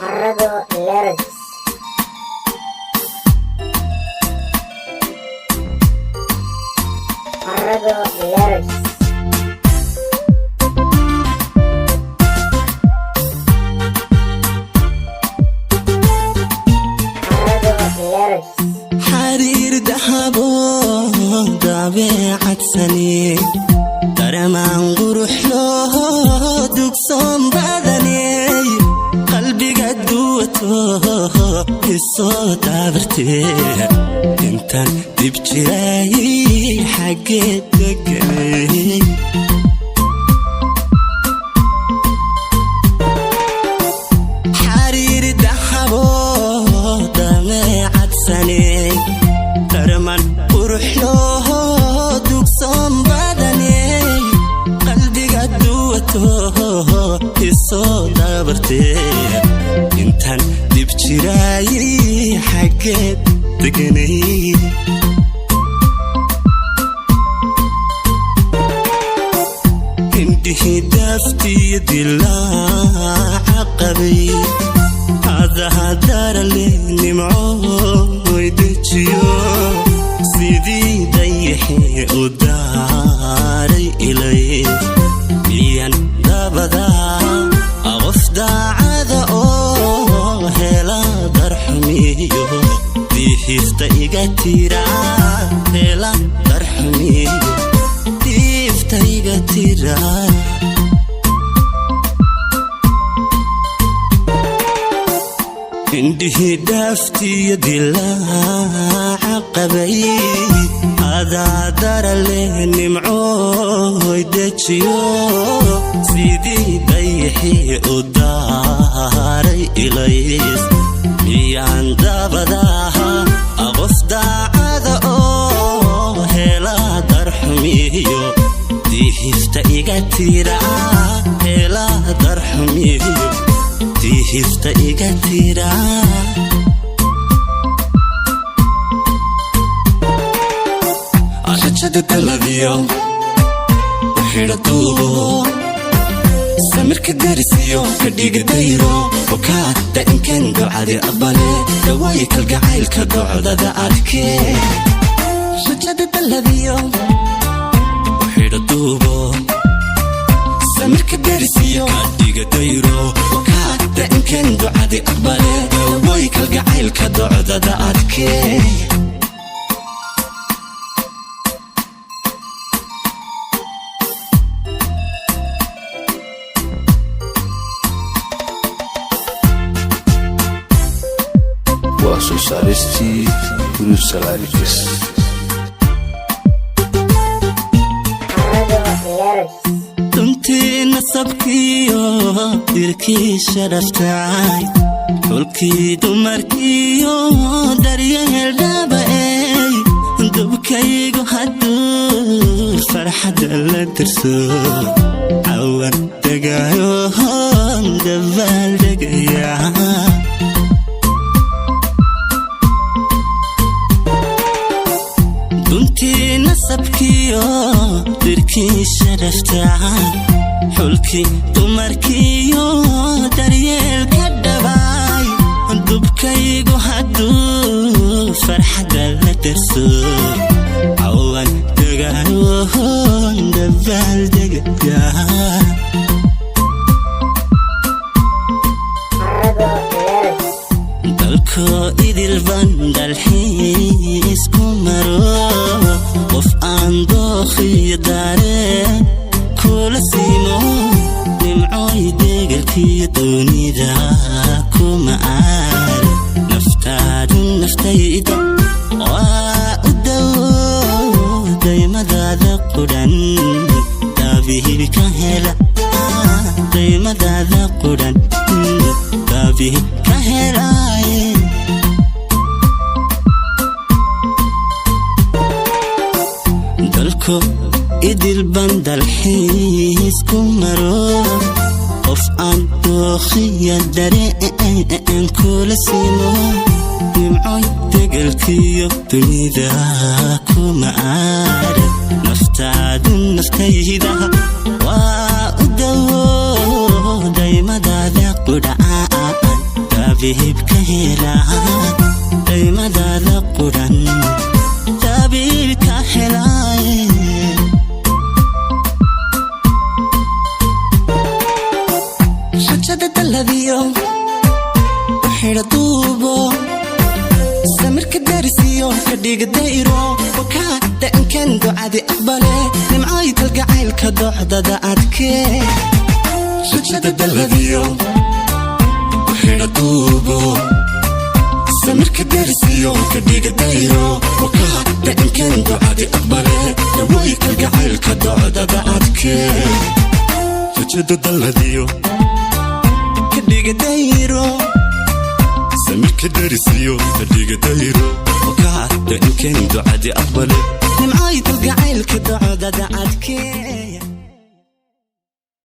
Xarago Lyrics. Xarago Lyrics. Xarago Lyrics. Xariir dahabo dabeecadsane, daramaan quruxloo dugsoon badaney, qalbiga duwato isoo daabarte, intaan dib jiraayay xaggee deganay? Xariir dahabo dabeecadsane, darman quruxloo dugsoon badaney, qalbiga duwato isoo daabarte, intaan dib jiraayay xaggeed deganay? Indhihii daaftiyo dilaaca qabay, adahadarale nimcooy dejiyo, sidii dayaxii u daaray ilay, miyan dabadaa qof daacada oo hela darxumiyo diifta iga tira, hela darxumiyo diifta iga tira? Indhihii dhaaftiyo dilaaca qabay, adaadara leh nimcooy dejiyo, sidii dayaxii u daaray ilays, miyaan dabadaha qof daacada oo hela darxumiyo diihifta iga tira, hela darxumiyo diihifta iga tira? Rajada daladiyo xidha duubo, samirka darisiyo kadhiga dayro okaa dainkan ducadi aqbale, dawaayi kalgacaylka docdada adkee. Rajada daladiyo xidha duubo, samirka darisiyo kadhiga dayro okaa dainkan ducadi aqbale, dawaayi kalgacaylka docdada adkee. Waa soo saaristii Brusalarics. Xarago Lyrics. Duntii nasabkiyo dilkii sharaftay, xulkii dumarkiyo daryeel dhaaba'ey, dubkaygu hadduu farxadda la dirso, cawan degaayo dabaaldegaya. Duntii nasabkiyo dirkii sharaftaa, xulkii dumarkiyo daryeelka dhabaay, dubkaygu hadduu farxadda la darso, cawan degaayoon dabaaldegaya. Xarago Lyrics. Dalko idilban dalxiis ku maro, qof aan dookhiyo daareen kula siimo, nimcooy deegalkiyo doonida kuma aar, naftaadu naftayda waa u dawo, daymadaada qudhan daabihil ka hela, daymadaada qudhan daabihil ka helaaye. Dalko idilban dalxiis ku maro, qof aan dookhiya dareen kula siimo, nimcoy degelkiyo dunida kuma aar, naftaadu naftayda waa u dawo, daymadaada qudhacaan. Dabiib ka helaa daymadaada quran, dabiib ka helaaye. Xujada dalladiyo u xidha duubo, samirka darisiyo ka dhiga dayro, wakaa da'ankan ducadi aqbale. Nimcay kalgacaylka docdada adkee. Xujada dalladiyo u xidha duubo, samirka darisiyo ka dhiga dayro, wakaa da'ankan ducadi aqbale. Dawooy kalgacaylka docdada adkee. Xujada dalladiyo ka dhiga dayro, samirka darisiyo ka dhiga dayro, wakaa da'ankan ducadi aqbale. Nimcay kalgacaylka docdada adkee.